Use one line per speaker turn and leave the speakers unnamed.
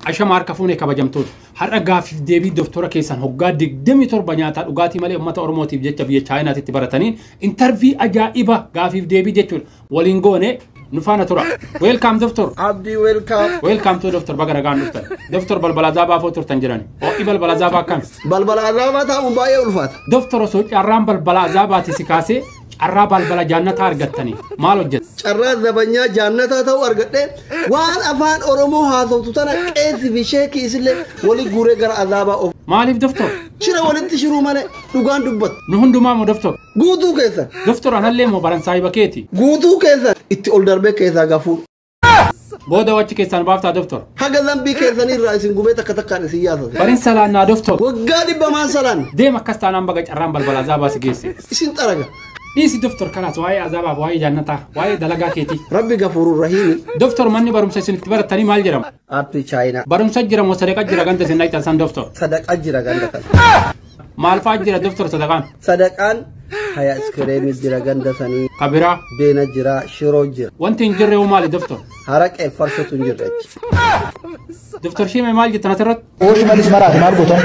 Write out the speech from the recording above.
Ashama harka fuunee kabajamtoota. Har'a gaaffiif deebii doktora keessan hoggaa 27 nyaataa dhugaatii malee uummata Oromootiif jecha biyya Chaayinaatitti barataniin interview ajaa'iba gaaffiif deebii jechuudha. Waliin goone nu faana tura. Welcome, doctor.
Abdii, welcome.
Welcome to doctor, baga nagaan dhuftan. Doctor, balbala azaabaa foo turtan jedhani. Ho'i balbala azaabaa akkami?
Balbala azaabaa taa'uun baay'ee ulfaata.
Doctor, osoo carraan balbala azaabaati si kaasee carraa balbala jaannataa argattanii maal hojjeta?
Carraa zabanyaa jaannataa ta'uu argadhee waan afaan Oromoo haasoftu tana qeesii fi sheekii isillee wali guuree gara azaabaa of.
Maaliif, doctor?
Shira walitti shiruu malee dhugaan dubbatu.
Nu hundumaa moo, doctor?
Guutuu keessan.
Doctor, anallee moo baran saahiba keeti?
Guutuu keessan itti ol darbee keessaa gafuu.
Booda wachi keessaan baaftaa, doctor?
Haga zambii keessanii irraa isin gubee takka takkaan isin yaasase.
Barin salaannaa, doctor.
Waggaa 100 maan salaan.
Deem, akkas taanaan baga carraan balbala azaabaa si geesse.
Isin xaraga.
Dhiisi doctor, kalaas waa'ee azaabaaf waa'ee jannataa waa'ee dalagaa keetii.
Rabbi gafuurur rahiimi.
Doctor, manni barumsa isin itti barattanii maal jedhama?
Aappii Chaayinaa.
Barumsa jira moo sadaqa jira ganda isin dhaqxan san, doctor?
Sadaqa jira ganda kana.
Maal fa'aa jira, doctor, sadaqaan?
Sadaqaan haya iskireemii jira ganda sanii.
Kabiraa.
Beena jira, shiroo jira.
Wanti hin jirre hoo maali, doctor?
Haraqee farsotu hin jirre achi.
Doctor Shime, maal jettan asirratti?
Oo, Shimallis maraate maal gootan?